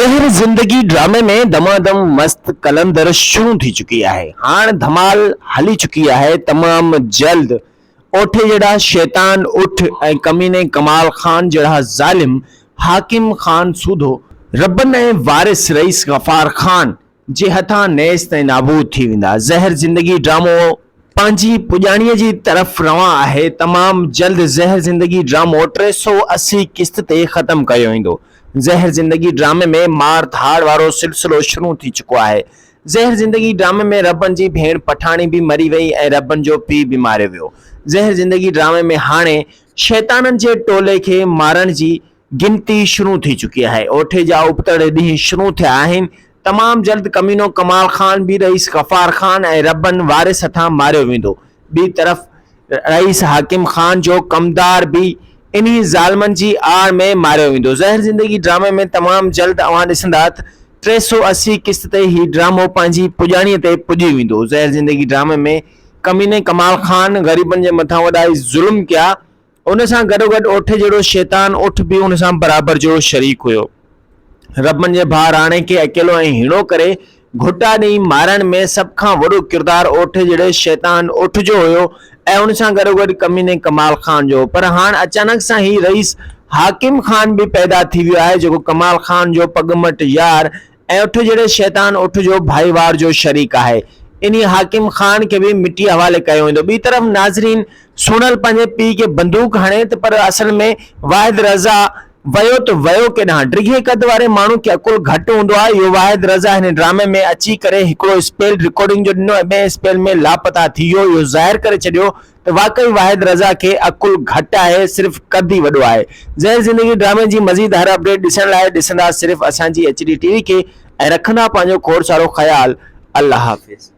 زهر زندگي ڊرامي ۾ دمادم مست قلندر شروع ٿي چڪي آهي هاڻ ڌمال هلي چڪي آهي تمام جلد اوٺي جهڙا شيطان اٺ ۽ ڪميني ڪمال خان جهڙا ظالم حاڪم خان سوڌو ربن ۽ وارث رئيس غفار خان جي هٿان نيست ۽ نابود ٿي ويندا. زهر زندگي ڊرامو پنهنجي پڄاڻيء جي طرف روان آهي. تمام جلد زهر زندگي ڊرامو 380 قسط تي ختم ڪيو ويندو. زهر زندگي ڊرامي ۾ مار ڌاڙ وارو سلسلو شروع ٿي چڪو آهي. زهر زندگي ڊرامي ۾ ربن جي ڀيڻ پٺاڻي به مري وئي ۽ ربن جو پيء به ماريو ويو. زهر زندگي ڊرامي ۾ هاڻي شيطانن جي ٽولي کي مارڻ جي گنتي شروع ٿي چڪي آهي. اوٺي جا ابتڙ ڏينهن شروع ٿيا آهن. تمام جلد ڪمينو ڪمال خان به رئيس غفار خان ۽ ربن وارث هٿان ماريو ويندو. ٻي طرف رئيس حاڪم خان جو ڪمدار به انهي ظالمن جي آڙ ۾ ماريو ويندو. زهر زندگي ڊرامي ۾ تمام جلد اوهان ڏسندا ته 380 قسط تي هي ڊرامو پنهنجي پڄاڻي تي پڄي ويندو. زهر زندگي ڊرامي ۾ ڪميني ڪمال خان غريبن جي مٿان وڏا ئي ظلم ڪيا. ان سان گڏوگڏ اوٺ جهڙو شيطان اٺ به ان سان برابر جو شريڪ هيو. ربن جي ڀاء راڻي کي اڪيلو ۽ هيڻو ڪري گهٽا ڏئي مارڻ ۾ سڀ کان وڏو ڪردار اوٺ جهڙي شيطان اٺ جو هيو ۽ ان سان گڏوگڏ ڪميني ڪمال خان جو هو. پر هاڻ اچانڪ سان هي رئيس حاڪم خان به پيدا ٿي ويو آهي جيڪو ڪمال خان جو پڳ مٽ يار ۽ اٺ جهڙي شيطان اٺ جو ڀائيوار جو شريڪ آهي. انهي حاڪم خان کي به مٽيء حوالي ڪيو ويندو. ٻي طرف ناظرين سهڻل پنهنجي پيء کي بندوق هڻي ته پر اصل ۾ واحد رضا ويو ته ويو ڪيڏانهن؟ ڊگهي قد واري ماڻهو کي عقل گهٽ هوندو آهي. اهو واحد رضا هن ڊرامي ۾ اچي ڪري هڪڙو اسپيل رڪارڊنگ جو ڏنو ۽ ٻئي اسپيل ۾ لاپتا ٿي ويو. اهو ظاهر ڪري ڇڏيو ته واقعي واحد رضا کي عقل گهٽ آهي صرف قد ئي وڏو آهي. زهر زندگي ڊرامي جي مزيد هر اپڊيٽ ڏسڻ لاء ڏسندا صرف اسان جي ايڇ ڊي ٽي وي کي ۽ رکندا پنهنجو کوڙ سارو خيال الله حافظ.